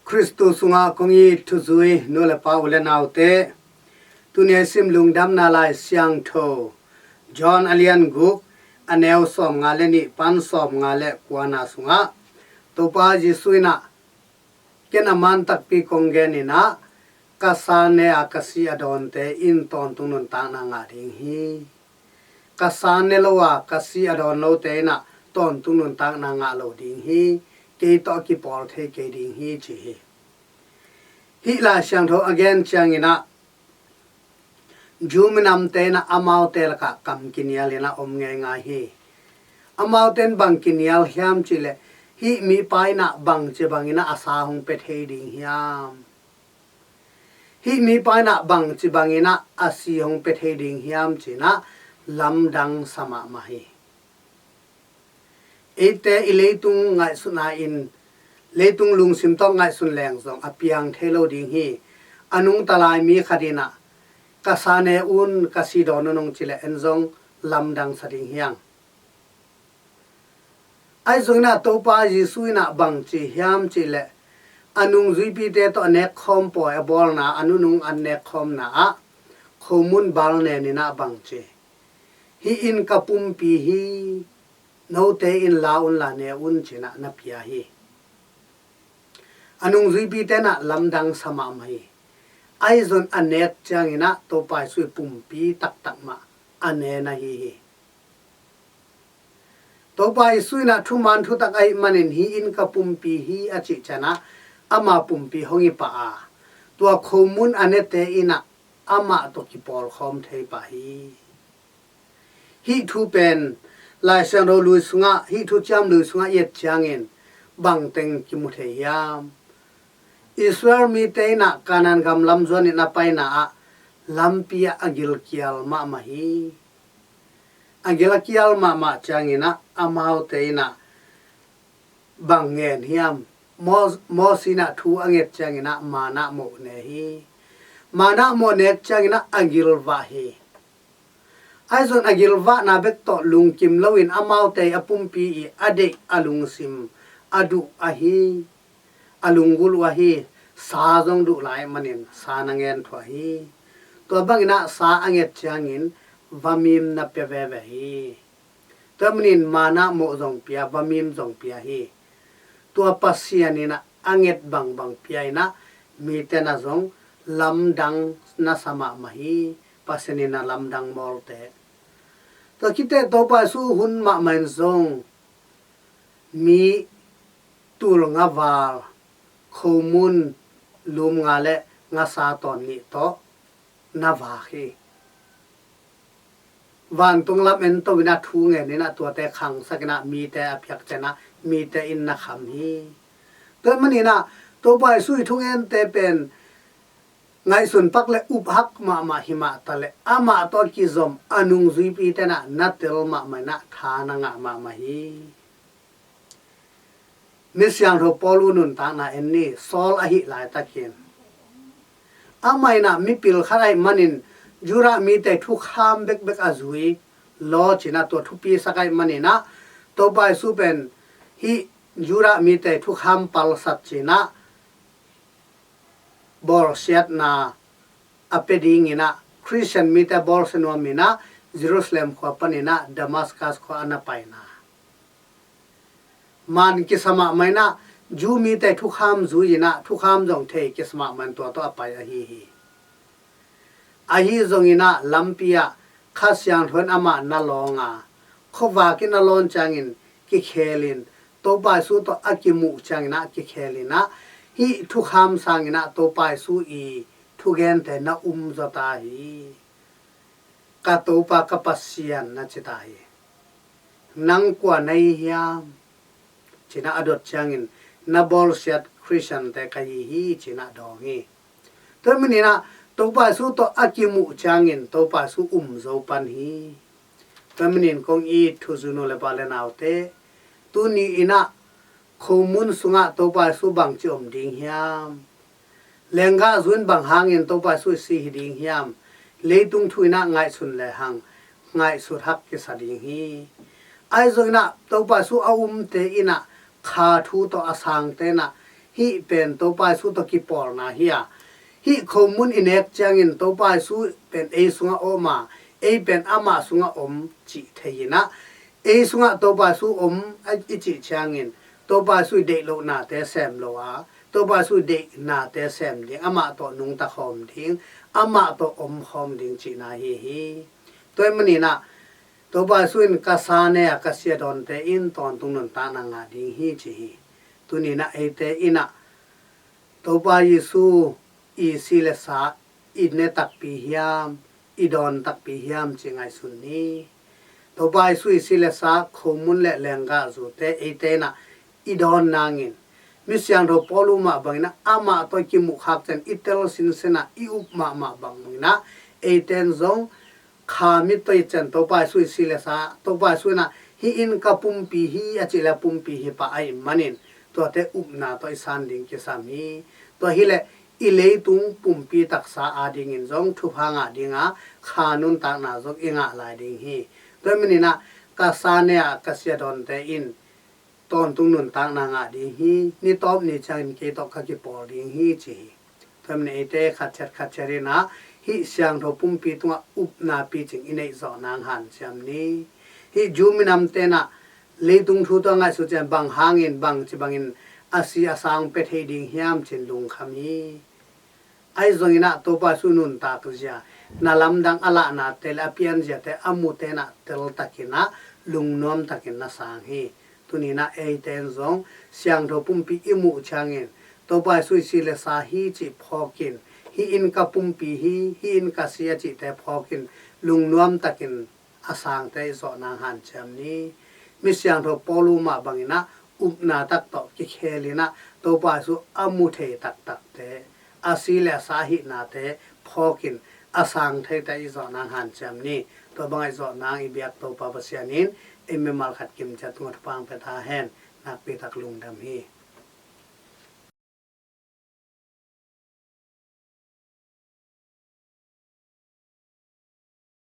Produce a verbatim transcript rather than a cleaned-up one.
Khristu sungah kong it thuzui nu le pa, u le naute, tuni a i sim Lungdamna Lai Siangtho John a lian guk, a neu sawmnga le nih pan sawmnga le kuana sungah Topa Jesuh in ah, ken a man takpi kong gen in ah, ka sa ne a ka si a dawnte in tawntung nuntakna ngah ding hi. Ka sa ne lo a ka si a dawn lote in ah tawntung nuntakna ngah lo ding hi. Kei tawh kipawl thei kei ding hi, ci hi. Hih Lai Siangtho a gen ciangin ah, Jew minamte in ah amaute lakah kam kinial in ah om ngeingai hi. Amaute in bang kinial hiam cih leh, hih mipa in ah bangci bangin ah a sa hong pia thei ding hiam? Hih mipa in ah bangci bangin ah a si hong pia thei ding hiam, ci-in ah lamdang sa mahmah hi. Eite i leitung ngaihsutna in, leitung lungsim tawh ngaihsun leng zong a piang thei lo ding hi. A nungta lai mi khat in ah, ka sa ne un, ka si dawn un hong cih leh en zong lamdang sa ding hi hang. Ahi zongin ah Topa Jesuh in ah bangci hiam cih leh, a nungzuipite tawh a nekkhawm pawi a bawlna, a nunung an nekkhawmna ah khomun bal nen in ah bangci, hih in ka pumpi hi, note in la un la ne un, ci-in ah na pia hi. A nungzuipite in ah lamdang sa mahmah hi. Ahi zong a nek ciangin ah Topa Jesuh i pumpi taktak mah a ne na hi hi. Topa Jesuh in ah thuman thutak ahih manin, hih in ka pumpi hi, a cih ciangin ah ama pumpi hong hi pah a, tua khomun a nete in ah amah tawh kipawlkhawm thei pah hi. Hih thu pen Lai Siangtho lui sungah, hih thuciam lui sungah i et ciangin bangteng kimu thei hiam? Israel mite in ah Kanaan gam lam zuan in a paina ah lampi ah a gilkial mahmah hi. A gil a kial mahmah ciangin ah amaute in ah bang ngen hiam? Mos-, Moses in ah thu a nget ciangin ah manna mawh ne hi. Manna mawh nek ciangin ah a gilvah hi. Ahi zong a gilvahna bek tawh lungkim loin amaute a pumpi i a deih, a lungsim, a duh ahi, a lunggulh uh ahi, sa zong duh lai manin sa na ngen thuah hi. Tua bangin ah sa a nget ciangin vamim na pia veve hi. Tua manin manna mawh zong pia, vamim zong pia hi. Tua Pasian in ah a nget bangbang pia in ah mite na zong lamdang na sa mahmah hi. Pasian in ah lamdang mawlte. Tua khit teh Topa Jesuh hun mahmah in zong mi tul nga val, khomun lum nga le ngasa tawn nih tawh na vak hi. Vantung lam ento in ah thu ngen in ah tuate khangsak in ah mite a piak ciangin ah mite in na kham hi. Tua manin ah Topa Jesuh i thungente pen ngaihsun pak le uphak mahmah hi mah ta le, amah tawh a kizom a nungzuipite in ah na tel mahmah in ah tha na ngah mahmah hi. Misiangtho Paul uh nuntakna en ni, Saul ahih laitakin, amah in ah mipil khat ahih manin Judah mite thukham bekbek a zui, law ci-in ah tua thupi sak ahih manin ah Topa Jesuh pen hih Judah mite thukham palsat ci-in ah bawlsiatna a pia dingin ah Khristian mite bawlsia nuam in ah Jerusalem khua panin ah Damascus khua a na paina, man kisa mahmah in ah Jew mite thukham zui in ah thukham zong thei kisa mahmah in tua tawh a pai ahi hi. Ahi zongin ah lampi ah Kha Siangtho in amah na lawng a, khuavak in a lawn ciangin kikhel in, Topa Jesuh tawh a kimuh ciangin ah kikhel in ah hih thukham sangin ah Topa Jesuh i thugente na um zaw ta hi. Ka Topa ka Pasian, na ci ta hi. Nang kua na hi hiam? Ci-in ah a dot ciangin na bawlsiat Khristiante ka hi hi, ci-in ah dawng hi. Tua manin ah Topa Jesuh tawh a kimuh ciangin Topa Jesuh um zo pan hi. Tua manin kong it thuzui nu le pa le naute, tuni in ah khomun sungah Topa Jesuh bangci om ding hiam? Lenggah zui in bang hangin Topa Jesuh i si hi ding hiam? Leitung thu in ah ngaihsun lehang ngaihsut hak kisa ding hi. Ahi zongin ah Topa Jesuh a umte in ah, kha thu tawh a sangte in ah Hih pen Topa Jesu tawh kipawlna hi a, hih khomun i nek ciangin Topa Jesu pen ei sungah om a, ei pen amah sungah om cih thei in ah, ei sungah Topa Jesu om a i cih ciangin Topa Jesu i deih lohnate sem lo a, Topa Jesu i deihnate sem ding, amah tawh nungta khawm ding, amah tawh om khawm ding cihna hi hi. Tua ahih manin ah Topa Jesu in ka sa ne a ka si a dawnte in tawntung nuntakna ngah ding hi ci hi. Tuni in ah eite in ah Topa Jesu i si le sa i ne takpi hiam, i dawn takpi hiam cih ngaihsun ni. Topa Jesu i si le sa, khomun le lenggah zute eite in ah i dawn nangin, mi siangtho Paul mah bangin ah amah tawh i kimuh khak ciang i tel sinsen ah i up mahmah bangin ah eite in zong kha mit tawh i ciang Topa Jesu i si le sa, Topa Jesu in ah hih in ka pumpi hi a cih le pumpi hi pah ahih manin tuate upna tawh i san ding kisam hi. Tua hi leh i leitung pumpi taksa adingin zong thupha ngah ding a, kha nuntakna zong i ngah lai ding hi. Tua ahih manin ah ka sa ne a ka si a dawnte in tawntung nuntakna ngah ding hi. Ni tawp ni ciangin kei tawh ka kipawl ding hi ci hi. Tua ahih manin eite khatciat khatciat in ah hih siangtho pumpi tungah upna picing i neih zawh nang hanciam ni. Hih Jew minamte in ah leitung thu tawh a ngaihsut ciang bang hangin bangci bangin a si a sang pia thei ding hiam ci-in lungkham hi. Ahi zongin ah Topa Jesu nuntak zia, na lamdang a lahnate le a pianziate a mute in ah teltakin ah lungnuamtakin na sang hi. Tuni in ah eite in zong siangtho pumpi i muh ciangin Topa Jesu i si le sa hi cih phawkin, hih in ka pumpi hi, hih in ka si a cihte phawkin lungnuamtakin a sangte i zawh nang hanciam ni. Mi siangtho Paul mah bangin ah upna tak tawh kikhel in ah Topa Jesu a mu thei taktakte, a si le a sa ahihnate phawkin a sang theite i zawh nang hanciam ni. Tua bangah i zawh nang i biak Topa Pasian in ei mimal khat kimciat tungah thupha hong pia ta hen. Nakpi tak lungdam hi.